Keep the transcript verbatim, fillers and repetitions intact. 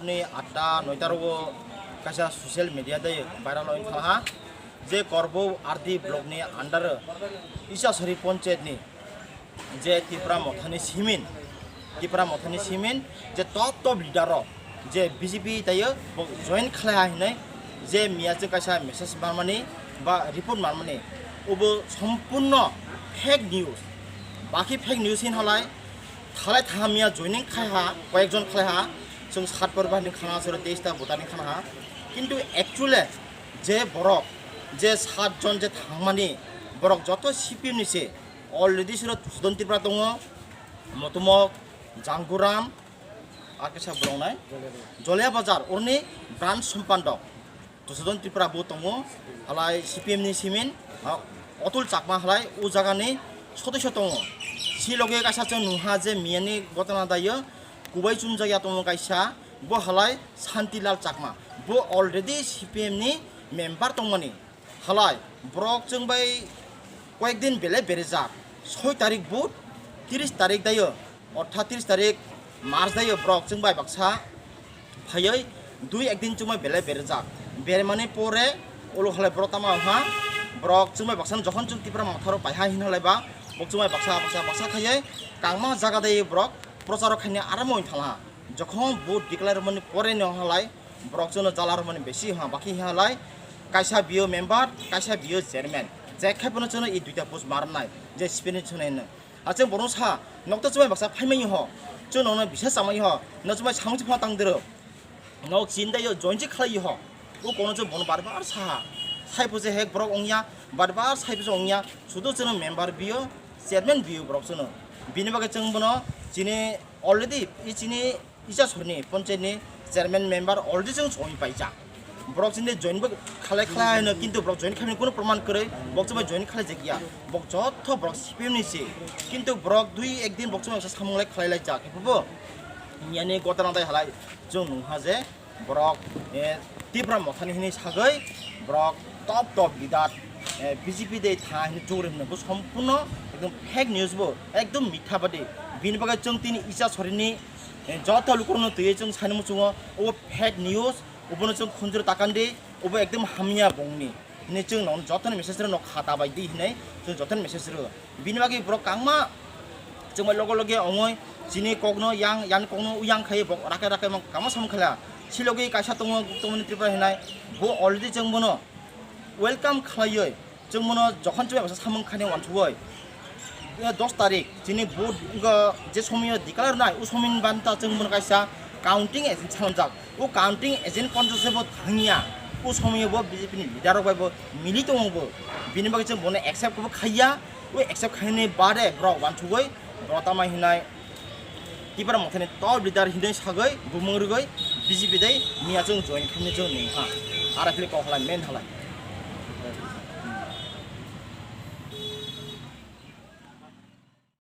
Ni atta noita rogo kaisa social media dai viral oi thangha je Korbo R D block ni under Isasari Panchayat ni je Tipra Mothani simin, Tipra Mothani simin je top top leader rok je B J P tayo bo join khlai ha hinai je miya je kaisa message marmani ba report marmani obo sompurno fake news, baki fake news hin halai thalai tha miya joining khai ha, koyekjon khlai ha, chwng sat por bahini khana soro teis ta botani khana ha, kintu actually je borok je sat jon je thangmani borok joto C P M ni se already suro Sudon Tipra tongo, Motomok, Janguram, ar kisa borok nai Jolia Bazar, orni branch sompandok. Dusodon Tripura bo tongo, halai C P M ni simin, ah, Otul Chakma halai o jaga ni sodosyo tongo. Si loge kaisa chwng nungha je miyani gotana dayo, kubai chumjakya tongo kaisa, bo halai Santilal Chakma. Bo already C P M ni member tongmani. Halai, borok chwng bai koyek din belai berejak. Soi tarik but, tris tarik dayo, orthat tris tarik March dayo borok chwng bai baksa phaiwi dui ek din chwng bai belai berejak. Bermani pore ulo halai borok tamo wngha, borok chwng bai baksa jokhon chwng Tipra Motha rok paiha hin halai ba, bo chwng bai baksa, baksa, baksa khaiwi kangma jaga dayo borok prochar rok khaina arambo wng thangha. Jokhon but declare mani pore no halai, borok chwngno jala rwmani besi ha, bakhi halai kaisa biyo member, kaisa biyo chairman. Je khe bono chwngno i duita post marnai, je spini chwngno hino. Achang bono sa, nok to chwmai baksa phaimai ho, chwngno no bisa chamai ho, no chwmai samung chipha tang dero. Nok chinda yo join chi khlai ho. U kono chwng bono bar bar sa ha. Sai pho je hek borok ongya, bar bar sai pho je ongya, sudo chwngno member biyo, chairman biyo borok chwngno. Bini bagwi chwng bono chini already i chini Isasarni Panchayat ni chairman member already chwng join paijak. Borok chini join bo khalai khalai haino, kintu borok join khaimani kuno proman kwrwi, borok chwngbai join khalai jakya. Borok jotto borok C P M ni se, kintu borok dui ek din borok chwngbai samung lai khalai lai jak. Bo yani gotana dai halai chwng nungha je borok, eh, Tipra Mothani hinwi sagwi borok top top leader, eh, B J P dei tha hinwi chugri hwnwi bo sompurno ekdom fake news bo, ekdom mitha badi. Bini bagwi chwng tini Isasarni, eh, joto lukurokno twiwi chwng sani muchungo, obo fake news, obono chwng khunjur takandi, obo ekdom hamya bongni. Hinwi chwng no jotoni message rwno khata bai di hinwi chwng jotoni message rw. Bini bagwi borok kangma chwngbai logo loge ongoi chini kokno yang, yang kokno uyang khai borok rakai rakai mang kangma samung khala. Silogwi kaisa tongo, tongmani Tripura hinai. Bo already chwng bono welcome khlaiwi chwng bono jokhon chwngbai baksa samung khaini wansugoi. Dos tarik chini vote wngkha, je somoyo declare nai, o somoyni banta chwng bono kaisa counting agent sanjak. O counting agent konjo se bo thangya. O somoyo bo B J P ni leader rok bai bo mili tongo bo. Bini bagwi chwng bono accept bo khaiya. O accept khaini bade borok wansugoi borok tamo hinai Tipra Mothani top leader hinwi sagwi bumung rwgwi B J P dei miya chwng join khaini chwng nung ha. Ara phili kok halai men halai.